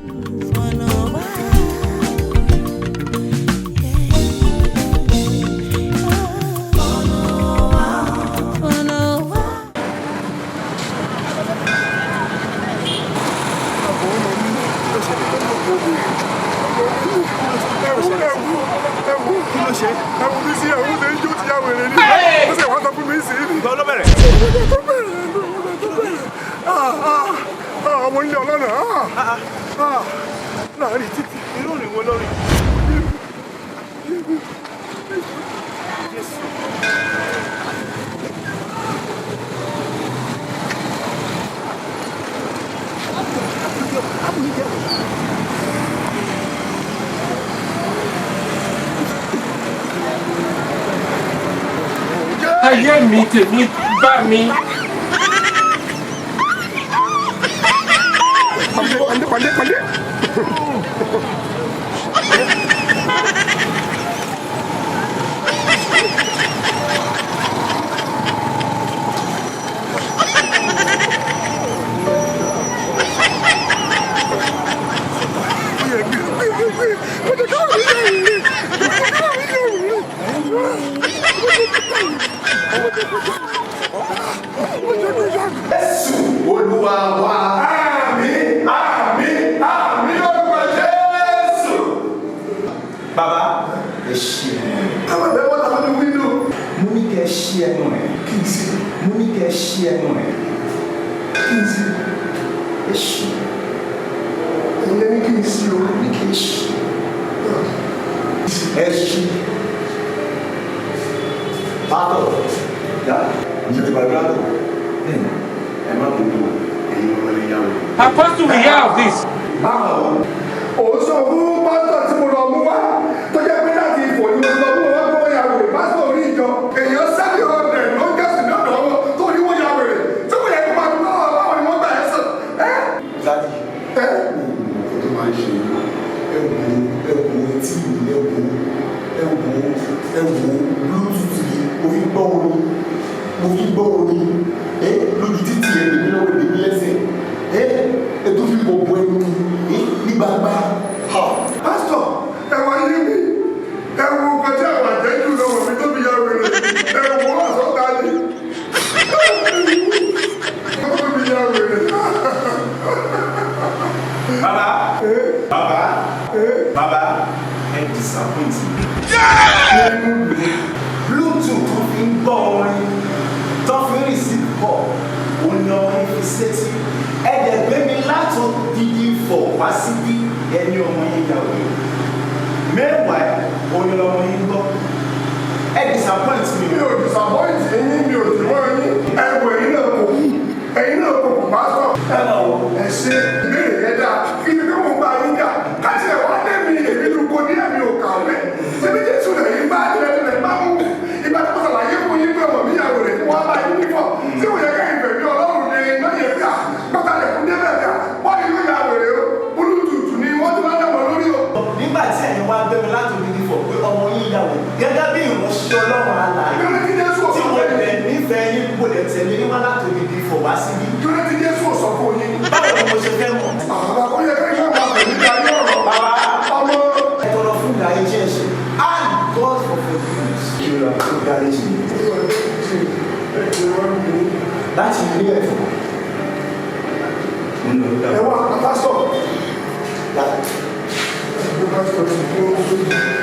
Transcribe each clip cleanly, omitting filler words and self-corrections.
Fọ̀nà wá. Fọ̀nà wá. Fọ̀nà wá. Kí ló ṣe? Ẹ̀wù mi sí ẹ̀wù ṣe ń jó ti ya wèrè ni. Ó sì wá sọ fún mi sí ni. Ìgbà ló bẹ̀rẹ̀? Tó bẹ̀rẹ̀ tó bẹ̀rẹ̀. Ọmọ ilé ọlọ́nà láàrin títì. Irú ìrìn wo lórí? Jésù. Ayé mi, tèmi bá mi. Pàdé, pàdé, pàdé. Jésù Olúwa wa. Àmín, àmín, àmín lórúkọ Jésù. Bàbá, ẹ ṣí ẹnu ẹ. Àwọn ẹ̀fẹ́ wọ́n tàbí wíńdò. Mo ní kẹ́ ẹ ṣí ẹnu ẹ. Kì í sí, Mo ní kẹ́ ẹ ṣí ẹnu ẹ. kì í sí. Ẹ ṣí. Ìyẹn ní kì í sí o. Mo ní kẹ́ ẹ ṣí. Ẹ ṣí. Pátọ̀, yá, ṣe ti gbàdúrà tó. Bẹ́ẹ̀ni. Ẹ má bínú o, ẹ̀yin ọmọ ilé yàwó. Apostle, we hear of this. Báwo? Ò ń sọ fún pásítọ̀ tí mo lọ mú wá tó jẹ́ pé láti Ifọ̀ ni mo lọ mú wọn kó ya wèrè, pásítọ̀ orí ìjọ èèyàn 700 ló ń jẹ́sìn lọ́dọ̀ wọn tó ní wọ́n ya wèrè tí kò yẹ kó máa dúpọ́ wọn, báwo ni wọ́n gbà ẹ́ sàn ẹ́ Dádì, ẹ́ nǹkan tó máa ń ṣe yìí, ẹ wo, ẹ wo etí mi, ẹ wo, ẹ wo, ẹ wo Bluetooth yìí, mo fi gbọ́ orin, mo fi gbọ́ orin, ẹ lójú títì ẹ lèmi lọ́wọ́ lèmi lẹ́sẹ̀, ẹ ẹ tó fi bọ̀ ẹnu ẹ ní gbangba. Ha! Pásítọ̀, ẹ wá yé mi, ẹ wo nǹkan tí àwọn àjẹ́jù lọ́wọ́ mi tó fi ya wèrè, ẹ wo àsọ̀tà ni tó fi ya wèrè. Bàbá, bàbá, bàbá, ẹ disappoint me. Bluetooth tó fi ń gbọ́ orin, tó fi ń receive call, òun ni ọmọ yín fi sétí. Ẹ dẹ̀ gbé mi láti dídí fọ̀ wá síbí, ẹni ọmọ yín yà wò. Meanwhile, òun ni ọmọ yín gbọ́. Ẹ disappoint me. Mi ò disappoint yín, mi ò dì mọ́ yín. Ẹ wò, ẹ̀yin náà kò kú, ẹ̀yin náà kò kù, pásítọ̀. Ẹ lọ wò. Ẹ ṣe ìbéèrè yẹn dáa. Kí ni pé mo bá yín jà káṣí ẹ̀ wá lé mi, èmi ló kó ní ẹ̀mí ò kàwé síbi Jésù lẹ́yìn bá tilẹ̀tilẹ̀ bá mú ìgbà tí mo ṣàlàyé fún yín pé ọmọ mi yàwó rẹ̀ fún wa bá yín nífọ̀ tí mo yẹ kẹ́yìn fẹ̀mí Ọlọ́run ní iná yẹn gbà pátálẹ̀ fún débẹ̀ gbà wọ́n ní ló yàwó rẹ̀ o. Búlútùtù ni wọ́n ti máa dàgbọ́ lórí o. Nígbà tí ẹ̀yin wá gbé mi láti odidi fọ̀ pé ọmọ yín yà wò gẹ́gẹ́ bí ìránṣẹ́ Ọlọ́run alààyè Kí ló dé tí Jésù ò tí sọ mo fún lè yín? nífẹ̀ẹ́ yín, mo lè tẹ̀lé yín wá láti odidi fọ̀ wá síbí. Kí ló dé tí Jésù ò sọ fún yín? Báwo ni mo ṣe fẹ́ mọ̀? Àwọn akọ́yẹ kẹ́kẹ́ máa fẹ̀mí darí ọ̀rọ̀. Bàbá, ọmọ ẹ tọrọ fún ìdáríjì ẹ̀ṣẹ̀. Ask God for forgiveness. Kí ló fún ìdáríjì mi? Láti ilé ẹ̀fọ́. Ẹ wá, pásítọ̀.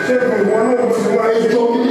Ṣé ìwọ náà ló ti wá Ẹjọ́ mi